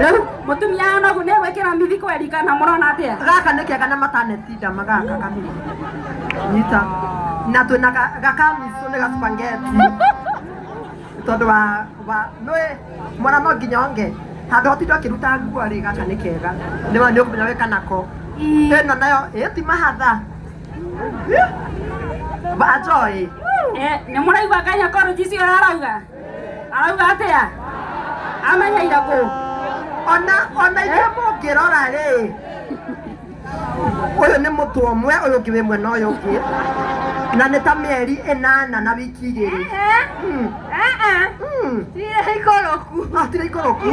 Rĩu mũtumia nogu nĩ gwĩkĩra mithi kweri kana mũrona atĩa? Gaka nĩ kega na mataneti ndama gaka kamiri. Nyita. Na twĩna gakamicu nĩ gaspaghetti. Tondũ wa nĩ mwana no nginya onge. Handũ ha ũtinde ũkĩruta nguo rĩ, gaka nĩ kega. Nĩ wa nĩ ũkũmenya wĩka nako. Ĩno nayo ĩ ti mahatha. Banjoy. Eh, nĩ mũraigua gynecology icio arauga? Arauga atĩa? Amenyeire kũ? Ona ithuĩ mũngĩrora rĩ, ũyũ nĩ mũtwe ũmwe, ũyũ ũngĩ wĩ mwena ũyũ ũngĩ, na nĩ ta mĩeri 8 na wiki 2. Tirĩ ikũrũku. Ah, tirĩ ikũrũku.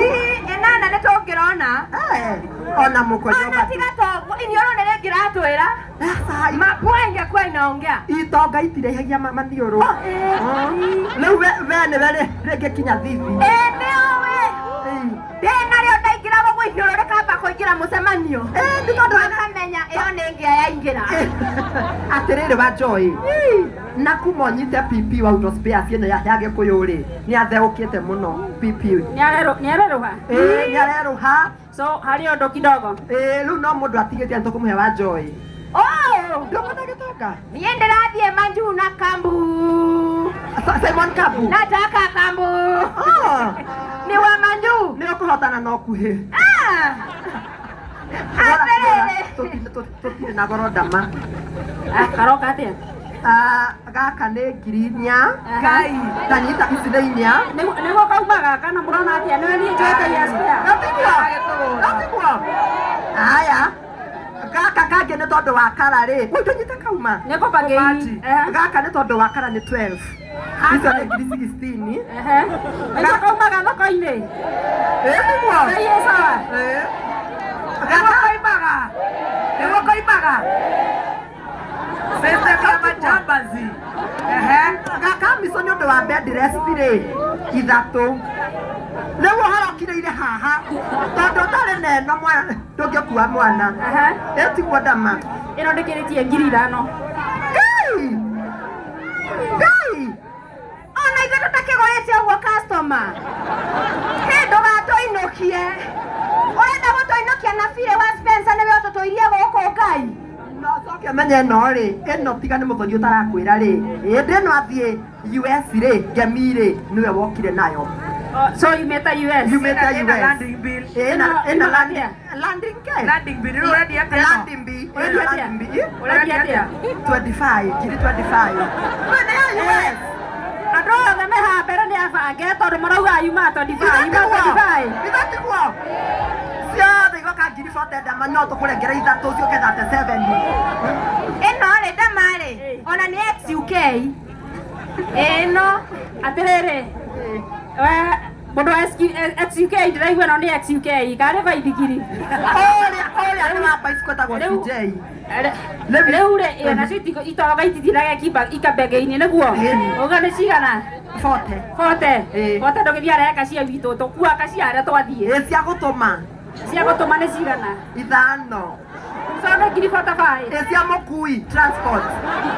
8 nĩ tũngĩrona. Ona mũkonyo. Ona tiga toguo, iniũrũ nĩ rĩngĩratwĩra. Mapua ingekuwa inaongea. Itonga itiraihagia maniũrũ. Rĩu we nĩwe rĩngĩkinya thithi. Ĩ nĩũĩ. Ndĩ narĩo ndaingĩra gũkũ iniũrũ rĩkamba kũingĩra mũcemanio. Nĩ tondũ makamenya ĩyo nĩ ngĩa yaingĩra. Atĩrĩrĩ wa Joy. Na kuma ũnyite PP wa auto spares ĩno ya Gĩkũyũ rĩ, nĩ atheũkĩte mũno PP. Nĩ arerũha. Ĩ, nĩ arerũha. So harĩ ũndũ kidogo. Ĩ, rĩu no mũndũ atigĩte nĩ tũkũmũhe wa Joy. Oh! Ndũkwenda gĩtonga? Niĩ ndĩrathiĩ Manjuu na Kambu. Simon Kambu. Nataka Kambu. Ah. Ni wa Manjuu. Nĩ ũkũhotana na ũkuhĩ. Ah. Atĩrĩrĩ. Tũtirĩ na goro ndama. Ah, karoka atĩa? Ah, gaka nĩ 4,000. Ngai. Tanyita ici nĩ 4. Nĩguo kaumaga kana mũrona atĩa? Nĩwe niĩ njoete ya spare. Gatiguo. Gatiguo. Aya. Gaka kangĩ nĩ tondũ wa kara rĩ. Ui, ndũnyite kauma. Nĩ kũbangĩini. Gaka nĩ tondũ wa kara nĩ 12. Icio nĩ 16,000. Nĩguo kaumaga thoko-inĩ. Ĩ, tiguo. Ngai ĩ sawa. Ĩ. Nĩguo koimaga. Nĩguo koimaga. System ya majambazi. Ehe. Gaka mico nĩ ũndũ wa bed rest rĩ, 3. Rĩu ũhoro ũkinyĩire haha tondũ ũtarĩ na ĩno mwana ndũngĩkua mwana. Ĩ tiguo ndama. Ĩno ndĩkĩrĩtie 5,000. Ngai! Ngai! Ona ithuĩ tũtakĩgũrĩte ũguo customer. Hĩ ndũgatũinũkie. Ũrenda gũtũinũkia na birĩ wa Spencer nĩwe ũtũtũirie gũkũ Ngai. No coke ũmenye ĩno rĩ, ĩno tiga nĩ mũthoni ũtarakwĩra rĩ, hĩndĩ ĩno athiĩ US rĩ, ngemi rĩ, nĩwe wokire nayo. So yumĩte US. Yumĩte Ĩna US. landing bill. Ĩna Ĩno landing atĩa? landing ke? Landing bill. Rĩu ũrendia atĩa ĩno? Landing bill. Ũrendia atĩa? Landing bill. Ũrendia atĩa? 25, 25,000. We nĩ ya US. Andũ othe me haha mbere nĩ abange tondũ marauga yuma 25, yuma 25. Ithatiguo. Ciothe igoka 40,000 ndama no tũkũrengera 3 ciũke 37. Ĩno rĩ ndama rĩ, ona nĩ XUK. Ĩno. Atĩrĩrĩ, we mũndũ wa XUK ndĩraigua ĩno nĩ XUK karĩ baithikiri. Ũrĩa nĩ wa bicycle etagwo Rĩu- CJ. Rĩu rĩ, ĩ, nacio itonga itithindaga ikabenge-inĩ nĩguo? Uga nĩ cigana? 40. 40. Ĩ. 40 ndũgĩthiĩ arehe kacia witũ tũkua kacia harĩa twathiĩ. Ĩ cia gũtũma. Cia gũtũma nĩ cigana? 5. So nĩ 45,000. Ĩ cia mũkui transport.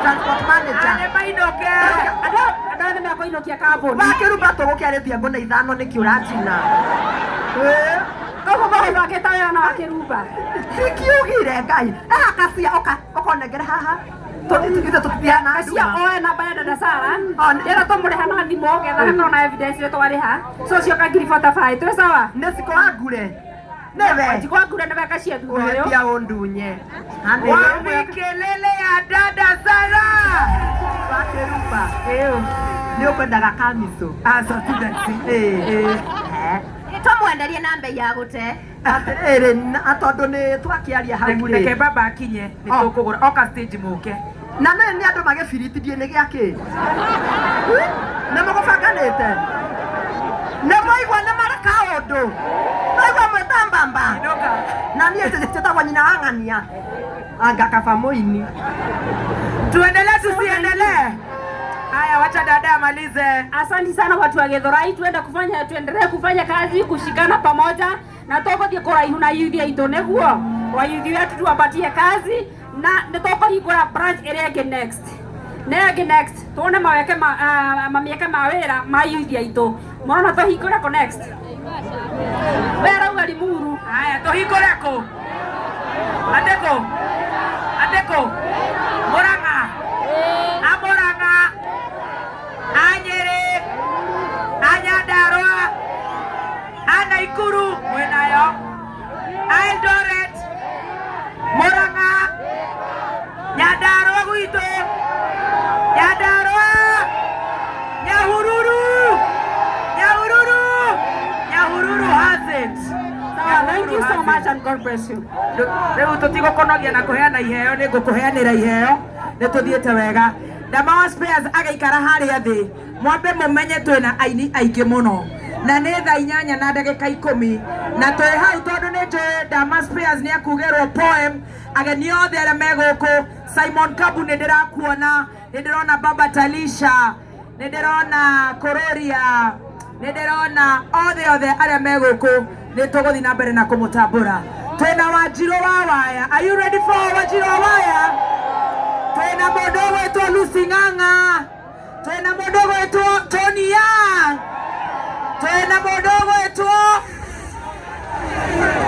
Transport manager. Arĩ mainũke. Andũ aya nĩ mekũinũkia kambuni. Wakĩrumba tũgũkĩarĩtie ngũna 5 nĩkĩ ũranjina? Ĩ. Koguo mũgũbangĩte wĩra na wakĩrumba. Tikiugire Ngai. Ah, kacia oka ũkonengere haha. Tũthiĩ tũtithiaga na Kacia nduma. oe namba ya dada Sara. Oh, nĩ- Ĩra tũmũrĩha na thimũ getha hakorwo na evidence ĩrĩa twarĩha. So cioka 45,000. Twĩ sawa? Nĩ cikũ wa ngure. Nĩwe. Njikwa ngure nĩwe kacia thutha ũyũ. Ũhĩtia ũndunye. Wapi kelele ya dada Sara? Wakĩrumba. Nĩ ũkwendaga kamico. Aca tiga si. Ĩ. Tũmwenderie na mbei ya gũte. Atĩrĩrĩ, na tondũ nĩ twakĩaria hau rĩ. Reke baba akinye nĩ Oh. tũkũgũra. Oka stage mũke. Na nĩ andũ magĩbiritithie nĩ gĩakĩ? Nĩ mũgũbanganĩte? Nĩ mwaigua nĩ marĩ kaũndũ? Mwaigua mwĩtambamba? Inũka. Na niĩ njĩtagwo nyina wa ng'ania. Anga kaba mũini. Tuendelee tusiendelee? Haya, wacha dada amalize. Asante sana watu wa Githurai, tuende kufanya tuendelee kufanya kazi kushikana pamoja na tũgũthiĩ kũraihu na yuthi aitũ nĩguo wayuthi wetu tuwapatie kazi na nĩ tũkũhingũra branch ĩrĩa ĩngĩ next nĩ ĩngĩ next tuone maweke ma, mamieke ma wĩra ma yuthi aitũ mona tũhingũre kũ next we arauga Limuru. Tũhingũre kũ? Atĩ kũ? Atĩ kũ? Mũrang'a. A Mũrang'a. A Nyĩrĩ. A Nyandarũa. A Naikuru mwĩnayo. A Eldoret. Mũrang'a. Nyandarũa gwitũ. Nyandarũa. Nyahururu. Nyahururu. Nyahururu has it. Sawa, thank you so much and God bless you. Rĩu tũtigũkũnogia na kũheana iheo, nĩ ngũkũheanĩra iheo, nĩ tũthiĩte wega. Damawa Spares agaikara harĩa thĩ, mwambe mũmenye twĩna aini aingĩ mũno, na nĩ thaa 8:10, na twĩ hau tondũ nĩ njũĩ Dama Spares nĩ akugĩrwo poem. Ageni othe arĩa me gũkũ, Simon Kabu nĩ ndĩrakuona, nĩ ndĩrona Baba Talisha, nĩ ndĩrona Kororia, nĩ ndĩrona othe othe arĩa me gũkũ, nĩ tũgũthiĩ na mbere na kũmũtambũra. Twĩna Wanjirũ wa Waya. Are you ready for Wanjirũ wa Waya? Twĩna mũndũ ũgwĩtwo Lucy Ng'ang'a, twĩna mũndũ ũgwĩtwo Tony Young, twĩna mũndũ ũgwĩtwo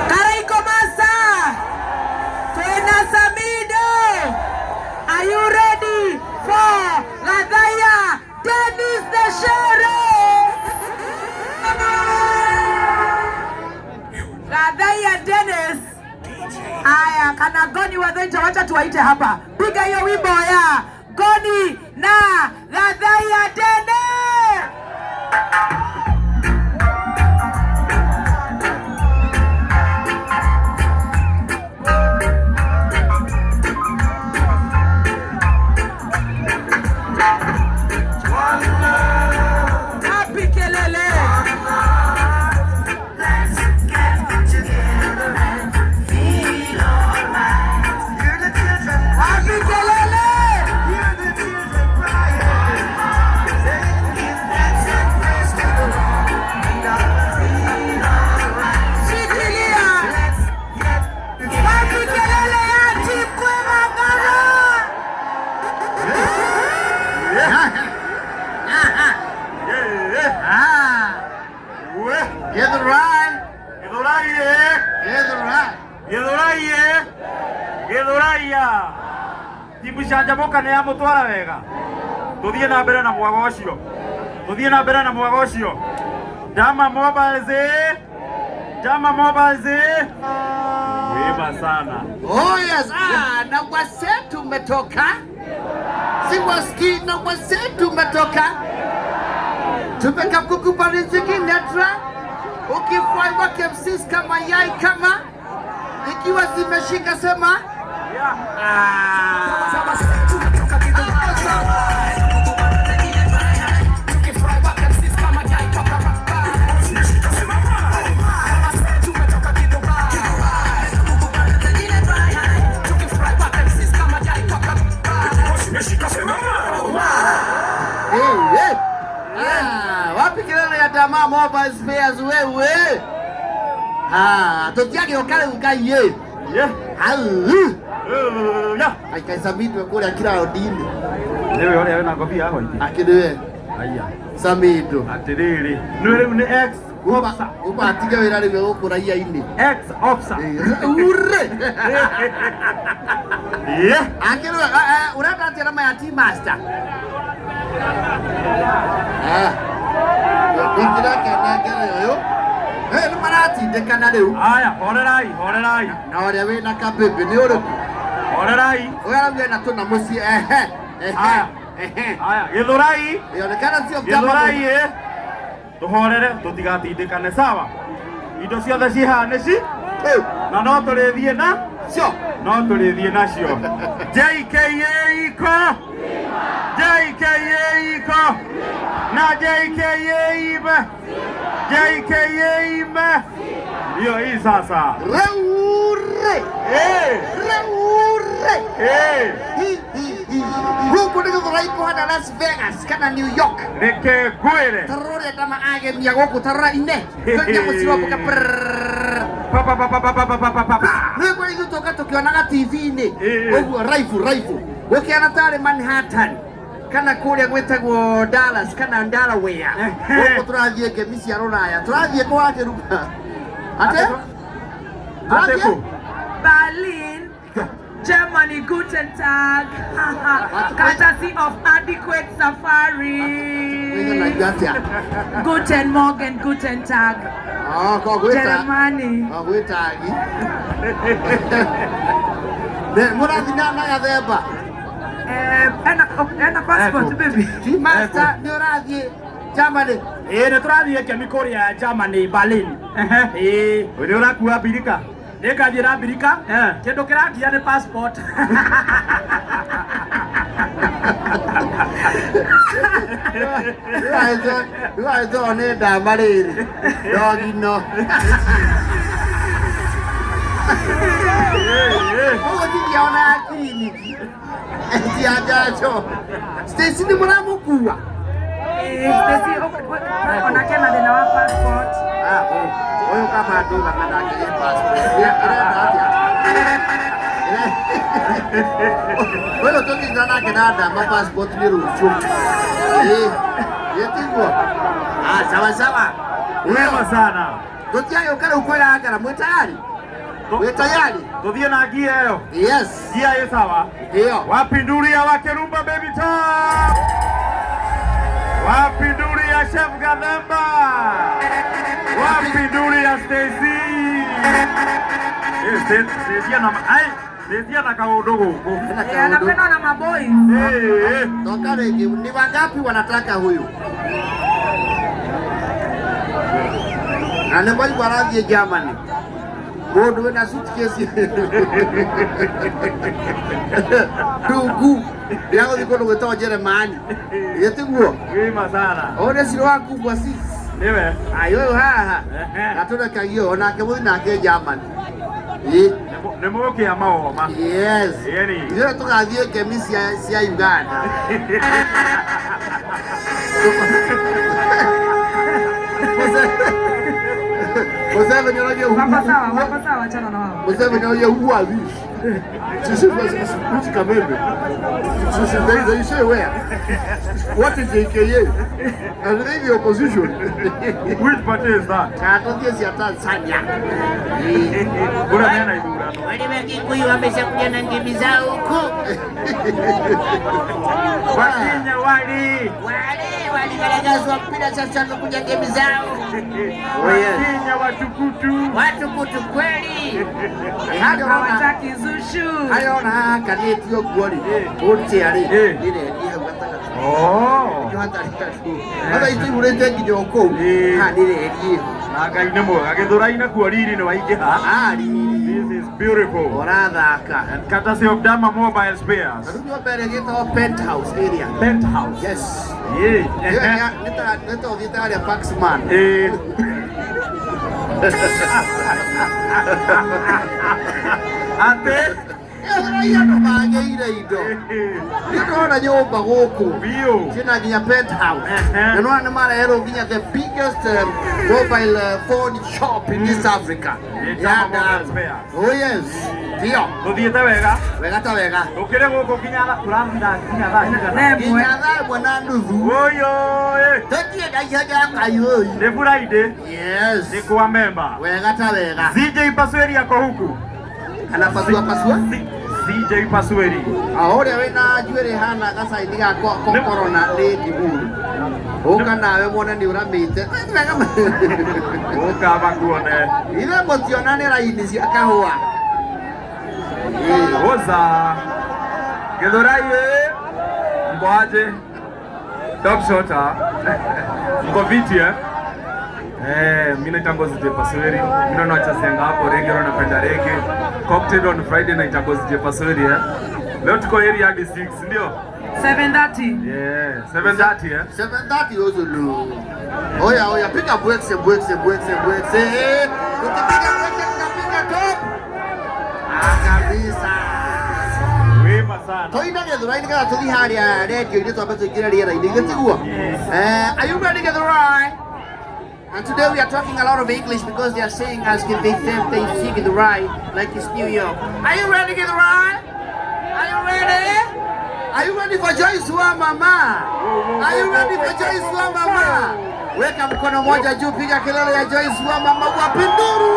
Karaiko Master, twĩna Samido. Are you ready for Gathaya Dennis the Sheriff? Gathaya Dennis. Aya, kana Goni wa Thenja, wacha tuwaite hapa. Piga hiyo wimbo ya Goni na Gathaya Dennis. Happy kelele. Happy kelele. Shikilia. Happy kelele ya Team Kwema Ngara. Ah, Githurai, Githurai Githurai. Githurai Githuraia timu canjamũka nĩ yamũtwara wega, tũthiĩ na mbere na mwago ũcio, tũthiĩ na mbere na mwago ũcio. Dama Mobiles, Dama Mobiles, wema sana. Oh yes, ah, na wasetu umetoka. Si waski na wasetu umetoka. Tumekakukupa riziki netra. Ukifai wa KFCs kama yai kama ikiwa zimeshika sema. Ah. Hey, hey. Ah, wapi kelele ya Dama Mobile Spares wewe? Ah, tutiage okare ngai ye. Yeah. Au. Yeah. Aika Samido kule kiraudi-inĩ. Nĩwe ũrĩa wĩna ngobia ya white? Akĩrĩ Aya. Samido. Atĩrĩrĩ, nĩwe rĩu nĩ ex officer. Uma atige wĩra rĩu gũkũ raia-inĩ. Ex officer. Ure. Yeah. Akĩrĩ ũrenda atĩa na maya team master? Ah. Ndingĩrakenengere ũyũ. Eh, nĩ maratindĩkana rĩu. Aya, horerai, horerai. Na ũrĩa wĩna kabĩmbĩ nĩ ũrĩkũ? Horerai. Ũyũ arauga ena tũna mũciĩ. Ehe. Ehe. Aya. Ehe. Aya, Githurai. Ĩonekana sio Githurai ĩ. Tũhorere, tũtigatindĩkane sawa. Indo ciothe ciĩ haha nĩ ci na no tũrĩthiĩ na Cio. no tũrĩthiĩ nacio. JKA iko. JKA iko. Na JKA ime. JKA ime. Ndio hii sasa. Reure. Eh. Reure. Eh. Hi, hi, hi. Gũkũ nĩ Githurai kũhana Las Vegas kana New York. Reke ngwĩre. Tarora ũrĩa ndama agemia gũkũ tarora ine. Twendia mũciromboka. Pa pa pa pa pa pa pa pa pa pa. Rĩu kũrĩa ithuĩ tũka tũkĩonaga TV-inĩ. Ĩĩ. Ũguo raifu raifu. Gũkĩana tarĩ Manhattan kana kũrĩa gwĩtagwo Dallas kana Delaware. Gũkũ tũrathiĩ ngemi cia rũraya. Tũrathiĩ kũhakĩruga. Ate? Atĩ kũ? Berlin, Germany, guten Tag. Courtesy of Adequate Safari. Wĩgenagia atĩa? Guten Morgen, guten Tag. Oh, ko gwĩta. Germany. Oh, gwĩtagi. Mũrathiĩ na Gathemba? Ena passport, baby. Ti master, nĩ ũrathiĩ Germany? Ĩĩ, nĩ tũrathiĩ kemi kũrĩa Germany, Berlin. Ĩĩ. Nĩ ũrakua mbirika? Nĩngathiĩ na mbirika. Kĩndũ kĩrangia nĩ passport. Rĩu agĩtwarwo nĩ ndama rĩrĩ ndogino. Koguo tingiona ya kiriniki cia njanjo. Stacy nĩ mũramũkua? Stacy onake na thĩna wa passport. Ah, ũyũ kaba ndũgame nake nĩ passport. Ĩrenda atĩa? Ũyũ tũkĩingĩra nake na ndama passport nĩ rũciũ. Ĩĩ, ĩĩ tiguo? Ah, sawa sawa. Wema sana. Tũtiagĩũka rĩu kwĩra ngara, mwĩ tayari? Mwĩ tayari? Tũthiĩ na ngia ĩyo. Yes. Ngia ĩ sawa. Ndio. Wapinduria wa Kirumba Baby Top. Wapinduria Chef Gathemba. Wapinduria Stacy. Stacy ana ai, Stacy ana kaũndũ gũkũ. Anapendwa na maboys. Toka rĩngĩ, ni wangapi wanataka huyu? Na nĩ mwaigua arathiĩ Germany. Mũndũ wĩna suitcase ndungu nĩagũthiĩ kũndũ gwĩtagwo Jeremani. Gĩtiguo? Wima sana. Ũyũ nĩ Ciro wa kubwa six. Nĩwe. Ai, ũyũ haha. Na tũrekagia onake mũthiĩ nake Germany. Ĩ. Nĩ mũkĩa maoma. Yes. Ĩni. Ithuĩ tũgathiĩ ngemi cia Uganda. Museveni anaje huku. Wako sawa, wako sawa, achana na wao. Museveni anaje huku avi. Sisi sisi Kamembe. Sisi they say where? What is AKA? And they the opposition. Which party is that? Katũthiĩ cia Tanzania. Kura mena ithurano. Wale wa Kikuyu wameshakuja na ngemi zao huku. Wakenya wali. Wale waligaragazwa mpira sasa wamekuja ngemi zao. Wakenya watukutu. Watukutu kweli. Hawataki zushu. Harĩa ona haha kanĩtio nguo rĩ, ũtia rĩ, nĩ rendi hau gatagatĩ. Oh. Nĩkĩo hatarĩ andũ. Hata itũihũrĩte nginya o kũu. Haha nĩ rendi ĩho. Na Ngai nĩ mwega. Gĩthũrai-inĩ kuo riri nĩ waingĩha. Ah, riri. This is beautiful. Ũrathaka. And courtesy of Dama Mobile Spares. Rĩu nyũmba ĩrĩa ĩgĩtagwo penthouse area. Penthouse. Yes. Ĩĩ. Ĩyo nĩ ta ũthiĩte harĩa Paxman. Ĩĩ. Atĩ Ĩyo andũ magĩire indo. Nĩ ndĩrona nyũmba gũkũ. Biũ. Ciĩna nginya penthouse. Na nĩwona nĩ mareherwo nginya the biggest mobile phone shop in East Africa. Nĩ Ya Dama Mobile Dama. Spares. Oh yes. Ndio. Tũthiĩte wega. Wega ta wega. Tũkĩrĩ gũkũ nginya tũrathira nginya thaa cigana? Nginya thaa ĩmwe na nuthu. Ũyũ ĩ. Tũthiĩ ndaihenya kayũi. Nĩ Friday. Yes. Nĩ kwa memba. Wega ta wega. CJ Pasweri ako huku. Anapasua pasua? CJ Pasweri. Ah, ũrĩa wĩna njuĩrĩ hana gacaini ga corona nĩ Ndimuru. Ũka nawe muone nĩ ũramĩte. Ũka makuone. Ithe mũtiona nĩ raini cia kahũa. Oza. Githurai ĩ. Mko aje? Top shota. Mko fiti eh? Mimi naitwa Ngozi J Pasweri. Mimi naona wachazenga hapo reggae, naona napenda reggae. Cocktail on Friday naitwa Ngozi J Pasweri eh. Leo tuko area hadi 6, ndio? 7:30. Yeah, 7:30 eh. 7:30 Ozulu. Oya oya, piga bwekse bwekse bwekse bwekse. Ukipiga bwekse tunapiga top. Ah, kabisa. Wema sana. Toina Githurai kana tuthi haria radio-inĩ twambe tũingĩre rĩera-inĩ gĩtiguo. Are you ready Githurai? And today we are talking a lot of English because they are saying us they see Githurai like it's New York. Are you ready Githurai? Are you ready? Are you ready for Joyce wa mama? Are you ready for Joyce wa mama? Weka mkono moja juu, piga kelele ya Joyce wa mama wa Pinduru.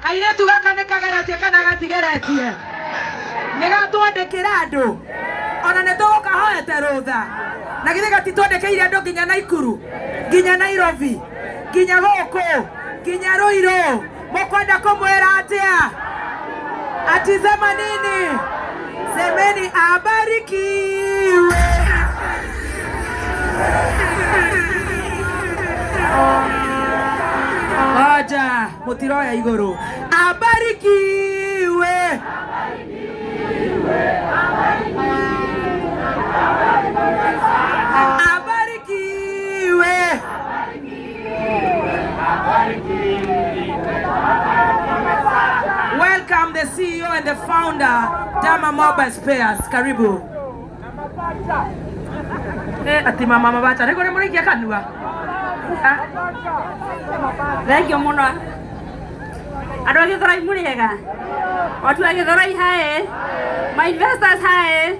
Airĩtu gaka nĩ kageretie kana gatigeretie nĩ gatwandĩkĩra andũ ona nĩ tũgũkahoete rũtha na githĩ gatitwandĩkĩire andũ nginya Naikuru nginya Nairobi nginya gũkũ nginya Ruiru. Mũkwenda kũmwĩra atĩa? Atizama nini? Semeni abarikiwe. Aja mutiroya iguru abarikiwe. Abarikiwe. Welcome the CEO and the founder, Dama Mobile Spares. Karibu. Ati mama mabacha niko nimurikia kanua. Thank you muno. Andu a Githurai muriega. Watu a Githurai hae. My investors hae.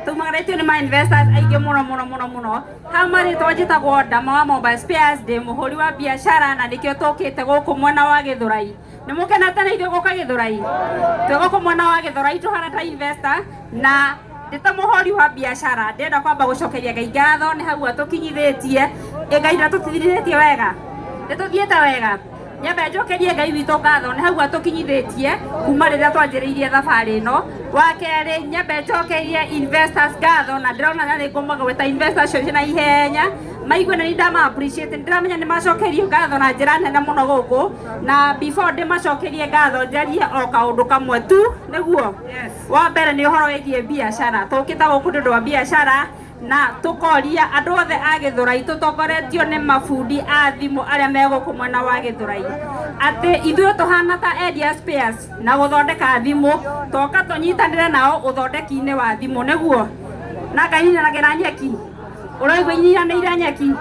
Tumagaretio ni my investors aingĩ muno muno muno muno. Hau marĩtwa njĩtagwo Dama wa Mobile Spares, ndĩ mũhũri wa biacara na nĩkĩo tũkĩte gũkũ mwena wa Githurai. Nĩ mũkenete na ithuĩ gũka Githurai? Twĩ gũkũ mwena wa Githurai tũhana ta investor na ndĩ ta mũhũri wa biacara ndĩrenda kwamba gũcokeria Ngai ngatho nĩ hau atũkinyithĩtie. Ngai ndatũtigithĩtie wega, nĩtũthiĩte wega. Nyambe njokerie Ngai witũ ngatho nĩ hau atũkinyithĩtie kuma rĩrĩa twanjĩrĩirie thabarĩ ĩno. Wa kerĩ nyambe njokerie investors ngatho na ndĩrona na nĩngũmagweta investors acio na ihenya maigue na nĩndama appreciate, nĩndĩramenya nĩmacokerio ngatho na njĩra nene mũno gũkũ. Na before ndĩmacokerie ngatho njarie o kaũndũ kamwe tu nĩguo. Wa mbere nĩ ũhoro wĩgiĩ biacara. Tũkĩte gũkũ nĩ ũndũ wa biacara na tukoria andu othe a Githurai tutongoretio ni mabundi a thimu aria megũkũ mwena wa Githurai ati ithuĩ tũhana ta endia spares na gũthondeka thimu toka tũnyitanĩre nao ũthondeki-inĩ wa thimu nĩguo na ngahinyanagira nyeki Ũraigua inyihanĩire nyeki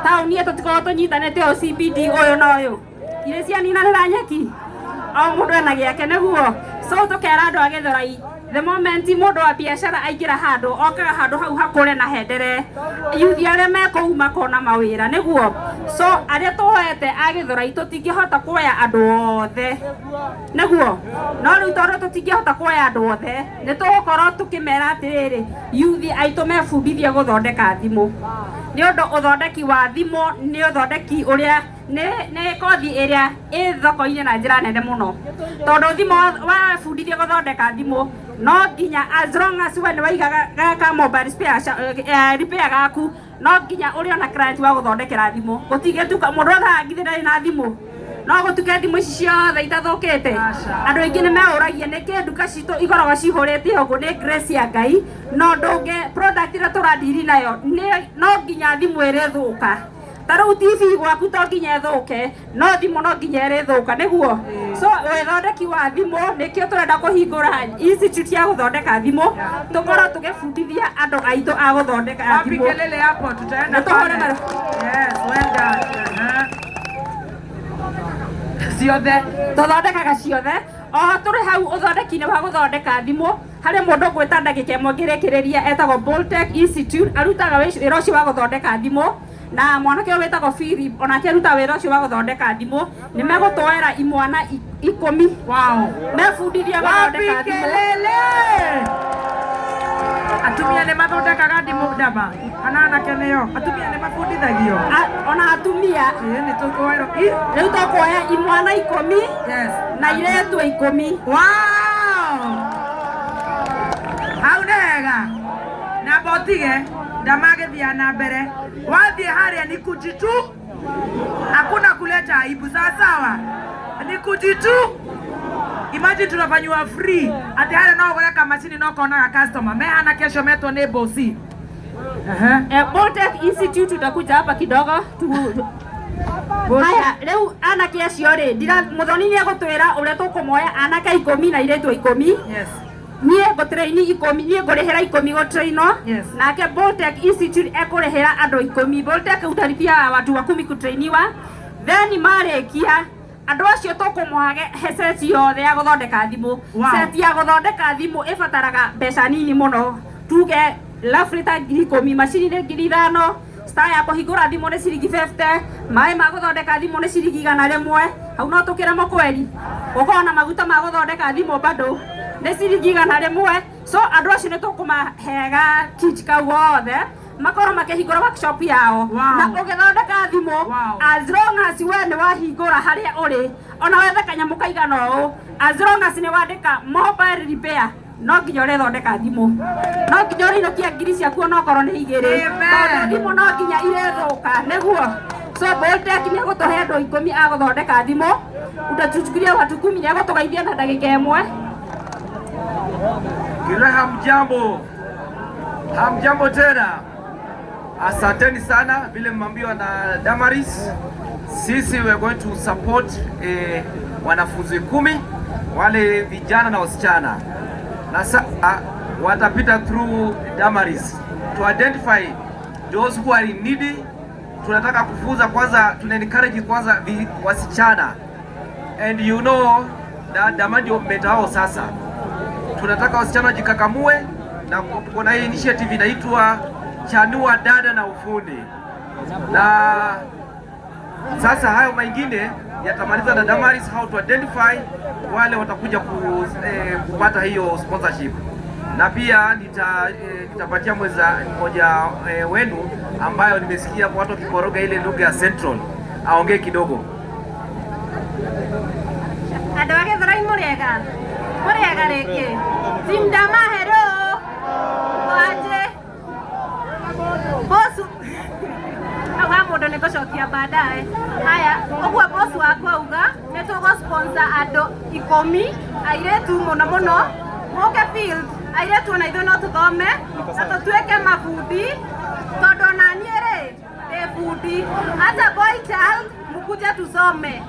taũni ĩyo tũtikoragwo tũnyitanĩte ũũ CBD ũyũ na ũyũ irĩ cianinanĩra nyeki o mũndũ ena gĩake nĩguo. So tũkera andũ a Gĩthũrai, the moment mũndũ wa biacara aingĩra handũ, okaga handũ hau hakũre na hendere, yuthi arĩa me kũu makona mawĩra nĩguo. So arĩa tuoete a Gĩthũrai, tũtingĩhota kuoya andũ othe nĩguo, no rĩu tondũ tũtingĩhota kuoya andũ othe, nĩ tũgũkorwo tũkĩmera atĩrĩrĩ, yuthi aitũ mebundithie gũthondeka thimũ, nĩ ũndũ ũthondeki wa thimũ nĩ ũthondeki ũrĩa nĩ kothi ĩrĩa ĩ thoko-inĩ na njĩra nene mũno, tondũ thimũ wabundithio gũthondeka thimũ, no nginya as long as we nĩ waiga gaka mobile spare repair gaku, no nginya ũrĩ ona client wa gũthondekera thimũ. Gũtingĩtuka mũndũ othe ngithĩ ndarĩ na thimũ, no gũtuke thimũ ici ciothe itathũkĩte. Andũ aingĩ nĩ meũragia nĩkĩ nduka citũ ikoragwo cihũrĩte ũguo. Nĩ grace ya Ngai, no ndũngĩ product ĩrĩa tũradiri nayo no nginya thimũ ĩrĩthũka. Ta rĩu TV gwaku to nginya ĩthũke, no thimũ no nginya ĩrĩthũka nĩguo. So ũthondeki wa thimũ nĩkĩo tũrenda kũhingũra institute ya gũthondeka thimũ, tũkorwo tũgĩbundithia andũ aitũ a gũthondeka Wapi thimũ. kelele hapo, tutaenda Nĩ tũhũre pale. maru. Yes, well done. Ciothe. Tũthondekaga ciothe. O tũrĩ hau ũthondeki-inĩ wa gũthondeka thimũ, harĩ mũndũ ngwĩta ndagĩka ĩmwe ngĩrĩkĩrĩria, etagwo Boltech Institute, arutaga wĩra ũcio wa gũthondeka thimũ, na mwanake ũyũ wĩtagwo Philip onake arutaga wĩra ũcio wa gũthondeka thimũ. Nĩ megũtwoera imwana 10 mebundithia Wapi gũthondeka thimũ. kelele? Atumia nĩ mathondekaga ndimũ, ndama kana anake nĩo? Atumia nĩ mabundithagio? Ona atumia. Ĩĩ, nĩ tũkwoerwo. Rĩu tũkuoya imwana 10 na iretwo 10. Wow! Hau nĩ hega. Namba ũtige ndamagĩthiaga na mbere, wathiĩ harĩa ni kujitu, hakuna kuleta aibu, sawa sawa, ni kujitu. Imagine tunafanyiwa free ati harĩa no ũgũre kamacini no konaga customer mehana kesho metwo nĩ bosi. Boltech Institute, tutakuja hapa kidogo tu. Haya, rĩu anake acio rĩ, ndira Mũthoni nĩ egũtwĩra ũrĩa tũkũmoya anake 10 na airĩtu 10. Niĩ ngũtraini 10, niĩ ngũrĩhĩra 10 gũtrainwo. Nake Boltech Institute ekũrĩhĩra andũ 10. Boltech utalipia watu wa 10 kutrainiwa, then marĩkia andũ acio tũkũmũhage he seti yothe ya gũthondeka thimũ. Seti ya gũthondeka thimũ ĩbataraga mbeca nini mũno, tuge roughly ta 10,000. Macini nĩ 5,000, star ya kũhingũra thimũ nĩ ciringi 50, maĩ ma gũthondeka thimũ nĩ ciringi 100, hau no tũkĩremo kweri gũkorwo na maguta ma gũthondeka thimũ bado nĩ ciringi 100. So andũ acio nĩ tũkũmahega kit kau gothe makorwo makĩhingũra workshop yao. Na ũgĩthondeka thimũ, as long as we nĩ wahingũra harĩa ũrĩ, ona wethe kanyamũ kaigana ũũ, as long as nĩ wandĩka mobile repair, no nginya ũrĩthondeka thimũ, no nginya ũrĩinũkia ngiri ciaku onokorwo nĩ 2, tondũ thimũ no nginya irĩthũka nĩguo. So Boltech nĩ egũtũhe andũ 10 a gũthondeka thimũ, utatuchukulia watu 10, nĩ egũtũgeithia na ndagĩka ĩmwe. Githurai hamjambo, hamjambo tena. Asanteni sana, vile mmeambiwa na Damaris, sisi we are going to support wanafunzi 10 wale vijana na wasichana, na sasa watapita through Damaris to identify those who are in need. Tunataka kufunza kwanza, tuna encourage kwanza wasichana, and you know that Dama ndio mentor wao sasa. Tunataka wasichana wajikakamue, na kuna hii initiative inaitwa Chanua Dada na Ufundi, na sasa hayo mengine yatamaliza na Damaris how to identify wale watakuja kupata hiyo sponsorship, na pia nitapatia mmoja wenu ambayo nimesikia watu wakikoroga ile lugha ya Central aongee kidogo. Andũ a Gĩthũrai mũrĩega, mũrĩega rĩngĩ. Simdama hello. Waje. Bosu. Hau ha mũndũ nĩ ngũcokia baadaye. Haya, ũguo boss wakwa auga nĩ tũgũ sponsor andũ 10 airĩtu mũno mũno mũke field, airĩtu ona ithuĩ no tũthome na tũtuĩke mabundi, tondũ ona niĩ rĩ ndĩ bundi. Hata boy child mkuje tusome.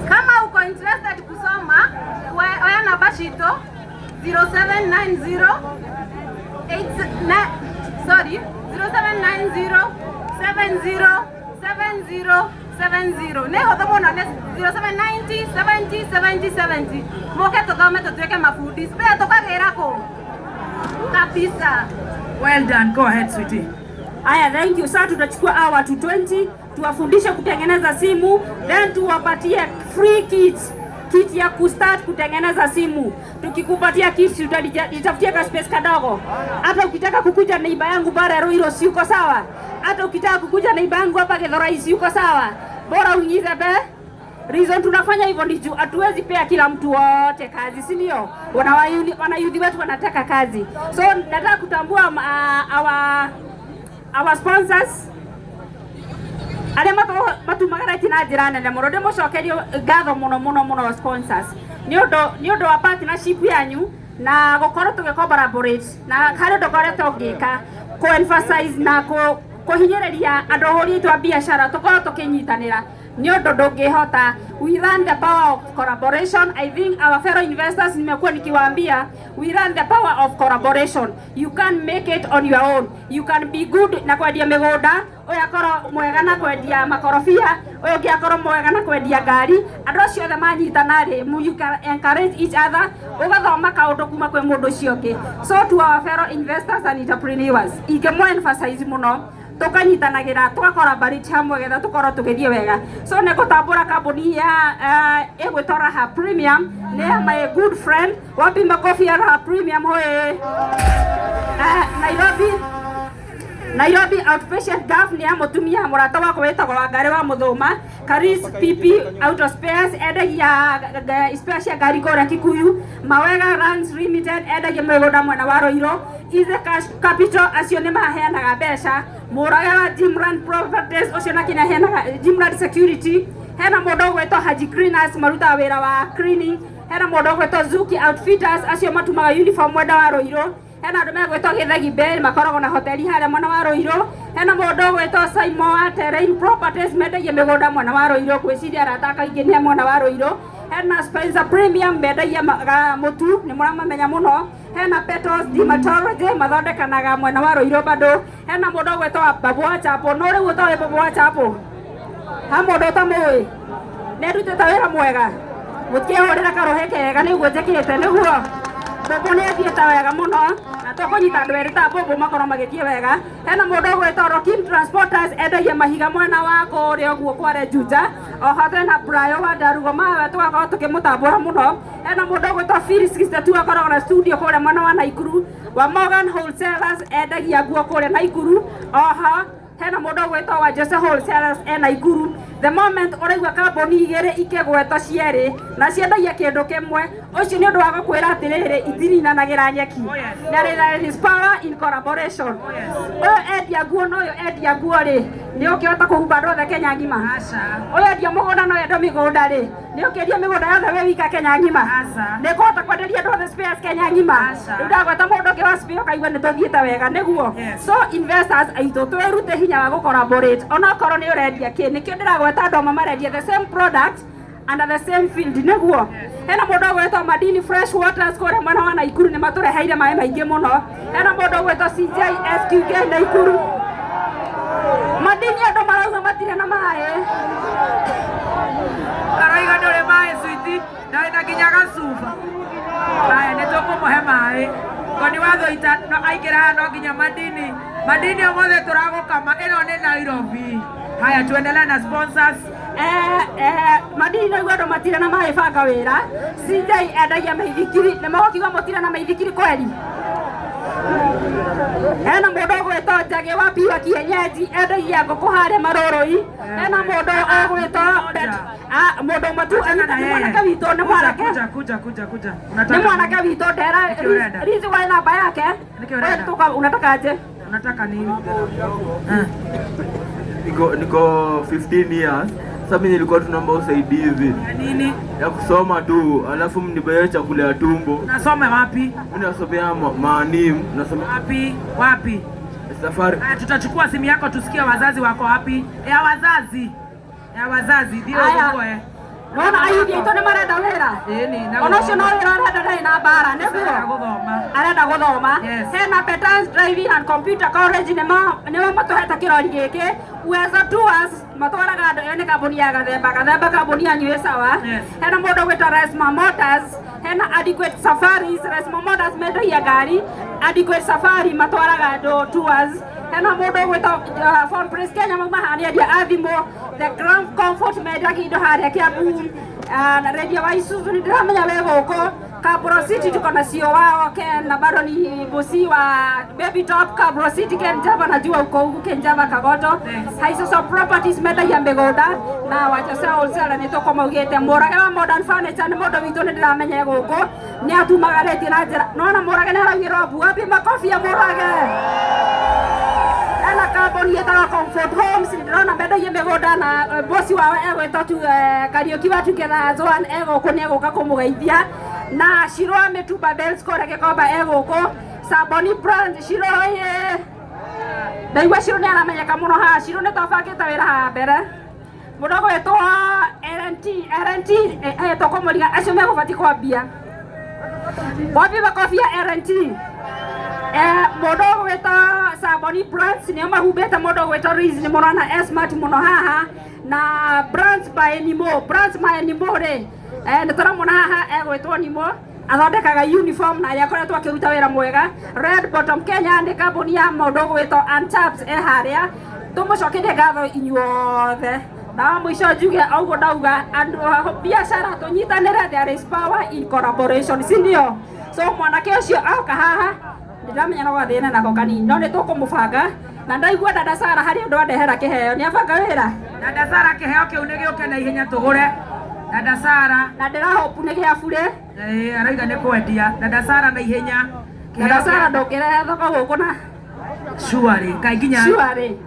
Kama uko interested kusoma, oya namba citũ 0790 8 sorry, 07 70 70 70. Nĩ hũthũ mũno, nĩ 0790 70 70 70. Mũke tũthome, tũtuĩke mabundi. Spare tũkagĩra kũ kabisa. Well done. Go ahead, sweetie. Aya, thank you. Sasa tutachukua hawa watu 20, tuwafundishe kutengeneza simu, then tuwapatie free kit, kit ya kustart kutengeneza simu. Tukikupatia kit, tutajitafutia ka space kadogo. Hata ukitaka kukuja neighbor yangu bara Ruiru, si uko sawa? Hata ukitaka kukuja neighbor yangu hapa Githurai, si uko sawa? Bora uingize be. Reason tunafanya hivyo ni juu hatuwezi pea kila mtu wote kazi, si ndio? Wanayouth wetu wanataka kazi. So nataka kutambua our sponsors arĩa matumagaratie na njĩra nene mũno. Ndĩmũcokerie ngatho mũno mũno mũno, sponsors, nĩ ũndũ wa partnership yanyu na gũkorwo tũgĩ collaborate na harĩ ũndũ ngoretwo ngĩka kũ emphasize na kũhinyĩrĩria andũ ahũri aitũ a biacara tũkorwo tũkĩnyitanĩra, nĩ ũndũ ndũngĩhota. We run the power of collaboration. I think our fellow investors, nimekuwa nikiwaambia, we run the power of collaboration. You can make it on your own. You can be good na kwendia mĩgũnda, ũyũ akorwo mwega na kwendia makorobia, ũyũ ũngĩ akorwo mwega na kwendia ngari. Andũ acio othe manyitana rĩ, you can encourage each other, ũgathoma kaũndũ kuma kwĩ mũndũ ũcio ũngĩ. So to our fellow investors and entrepreneurs, ingĩmũ emphasize mũno tukanyitanagĩra, tũgacollaborate hamwe getha tũkorwo tũgĩthiĩ wega. So nĩ ngũtambũra kambuni ya ĩgwĩtwo Raha Premium, nĩ ya my good friend. Wapi makofi ya Raha Premium? Hoye! Nairobi Outpatient Gulf nĩ ya mũtumia mũrata wakwa wĩtagwo Wangari wa Mũthũma. Caris PP Auto Spares endagia spare cia ngari kũrĩa Kikuyu. Mawega Lands Limited endagia mĩgũnda mwena wa Ruiru. Easy Cash Capital, acio nĩ maheanaga mbeca. Mũraga wa Jimland Properties, ũcio nake nĩ aheanaga. Jimland Security. Hena mũndũ ũgwĩtwo Haji Cleaners, marutaga wĩra wa cleaning. Hena mũndũ ũgwĩtwo Zuki Outfitters, acio matumaga uniform mwena wa Ruiru. Hena andũ megwĩtwo Gĩthegi Bay, makoragwo na hoteli harĩa mwena wa Ruiru. Hena mũndũ ũgwĩtwo Simon wa Terrain Properties, mendagia mĩgũnda mwena wa Ruiru. Ngwĩciria arata akaingĩ nĩ a mwena wa Ruiru. Hena Spencer Premium, mendagia mũtu, nĩ mũramamenya mũno. Hena Petals Dermatology, mathondekanaga mwena wa Ruiru bado. Hena mũndũ ũgwĩtwo Babu wa Chapo. No rĩu ũtoĩ Babu wa Chapo, ha mũndũ ũtamũĩ, nĩ arutĩte wĩra mwega. Mũtikĩhũrĩra karũhĩ kega nĩguo njĩkĩte nĩguo Mbũmbũ nĩ athiĩte wega mũno, na tũkũnyita andũ erĩ ta mbũmbũ makorwo magĩthiĩ wega. Hena mũndũ ũgwĩtwo Rokim Transporters, endagia mahiga mwena wa kũrĩa ũguo kware Juja. Oho twĩna Brayo wa Ndarugo mawe, tũgakorwo tũkĩmũtambũra mũno. Hena mũndũ ũgwĩtwo Phil 62, akoragwo na studio kũrĩa mwena wa Naikuru. Wa Morgan Wholesalers endagia nguo kũrĩa Naikuru. Oho hena mũndũ ũgwĩtwo wa Jose Wholesalers e Naikuru. The moment ũraigua kambuni igĩrĩ ikĩgwetwo cierĩ na ciendagia kĩndũ kĩmwe, ũcio nĩ ũndũ wa gũkwĩra atĩrĩrĩ, itininanagĩra nyeki. Na there is power in collaboration. Ũyũ endia nguo na ũyũ endia nguo rĩ, nĩ ũkĩhota kũhumba andũ othe Kenya ng'ima? Ũyũ endia mũgũnda na ũyũ endia mĩgũnda rĩ, nĩ ũkĩendia mĩgũnda yothe wĩ wika Kenya ng'ima? Nĩ kũhota kwenderia andũ othe spares Kenya ng'ima? Rĩu ndagweta mũndũ ũngĩ wa spare, ũkaigua nĩ tũthiĩte wega nĩguo. So investors aitũ, twĩrute hinya wa gũ collaborate, onokorwo nĩ ũrendia kĩ. Nĩkĩo ndĩragweta andũ amwe marendia the same product under the same field nĩguo. Hena mũndũ ũgwĩtwo Madini Fresh Waters kũrĩa mwena wa Naikuru, nĩ matũreheire maĩ maingĩ mũno. Hena mũndũ ũgwĩtwo CJ SQK Naikuru. Madini, andũ marauga matirĩ na maĩ. Aroiga ndũrĩ maĩ, sweetie, na wĩna nginya gacuba. Haya, nĩ tũkũmũhe maĩ. Koni wa Thũita no aingĩra haha, no nginya Madini. Madini, ũmũthĩ tũragũkama, ĩno nĩ Nairobi. Haya, tuendelee na sponsors. Madini no andũ matirĩ na maĩ, banga wĩra. CJ endagia maithikiri, nĩ mũgũkiuga mũtirĩ na maithikiri kweli? Hena mũndũ ũgwĩtwo Njagĩ wa Piwa Kienyeji, endagia ngũkũ harĩa Marũrũi. Hena mũndũ ũgwĩtwo mũndũ ũmwe tu nĩ mwanake witũ, nĩ mwanake. Kuja, kuja, kuja, kuja. Nĩ mwanake witũ ndera. Nĩkĩ ũrenda? Rizi wa namba yake. Nĩkĩ ũrenda? Unataka aje? Unataka nini? Niko 15 years. Sasa mimi nilikuwa tunaomba usaidizi. Ya nini? Ya kusoma tu, alafu mnibaye chakula ya tumbo. Nasome wapi? Mimi nasomea maanim, nasoma Wapi? Wapi? Safari. Haya, tutachukua simu yako tusikie wazazi wako wapi. Ya wazazi. Ya wazazi ndio Haya. uwe. Nona ayuthi aitũ nĩ marenda wĩra. Ona ũcio no wĩra arenda ndarĩ na mbara nĩguo arenda gũthoma. Hena Petans Driving and Computer College nĩmo nĩmo matũhete kĩrori gĩkĩ. Uwezo Tours matwaraga andũ ĩyo nĩ kambuni ya Gathemba. Gathemba kambuni yanyu ĩ sawa. Hena mũndũ ũgwĩtwo Resma Motors, hena Adequate Safaris. Resma Motors mendagia ngari, Adequate Safari matwaraga andũ tours. Hena mũndũ ũgwĩtwo Phone Place Kenya mauma haha nĩ endia a thimũ. The Grand Comfort mendagia indo harĩa Kiambu. Na Radio wa Isuzu nĩ ndĩramenya wĩ gũkũ. Kabro City tuko na CEO wao Ken na bado ni bosi wa Baby Top Kabro City Ken Java, najua uko huku Ken Java Kagoto. Haisoso Properties mendagia mĩgũnda na Wachose Wholesale nĩ tũkũmaugĩte. Mũrage wa Modern Furniture nĩ mũndũ witũ nĩ ndĩramenya gũkũ nĩ atumagarĩtie na njĩra nona Mũrage nĩ araugĩrwo mbu wapi makobi ya Mũrage. Ena kambuni ĩtagwo Comfort Homes ndĩrona mendagia mĩgũnda na bosi wao egwĩtwo tu Kariũki wa Together as One egũkũ nĩ egũka kũmũgeithia na Shiro wa Mĩtumba Bells kũrĩa Gĩkomba egũkũ Saboni Brand Shiro ĩ ndaigua Shiro nĩ aramenyeka mũno haha. Shiro nĩ twabangĩte wĩra haha mbere mũndũ ũgwĩtwo LNT LNT tũkũmũriga acio megũbatiĩ kwambia wapi makobi ya LNT. Mũndũ ũgwĩtwo Saboni Brands nĩo mahumbĩte mũndũ ũgwĩtwo Riz nĩ mũrona Esmart mũno haha na Brands by Nimo. Brands by Nimo rĩ nĩ tũramũona haha egwĩtwo Nimo athondekaga uniform na arĩa akoretwo akĩruta wĩra mwega. Red Bottom Kenya nĩ kambuni ya mũndũ ũgwĩtwo Anchaps e harĩa tũmũcokerie ngatho inyuothe na mũico njuge ũguo ndauga andũ biacara tũnyitanĩre, there is power in collaboration, si ndio? So mwanake ũcio oka haha ndĩramenya no gathĩna nako kanini no nĩ tũkũmũbanga na ndaigua dada Sara harĩ ũndũ andehera kĩheo nĩ abanga wĩra. Dada Sara kĩheo kĩu nĩ gĩũke na ihenya tũgũre. Dada Sara na ndĩrahopu nĩ gĩa bure. Arauga nĩ kwendia. Dada Sara na ihenya. Dada Sara ndũngĩrehe thoko gũkũ na Surely, kaĩ nginya Surely.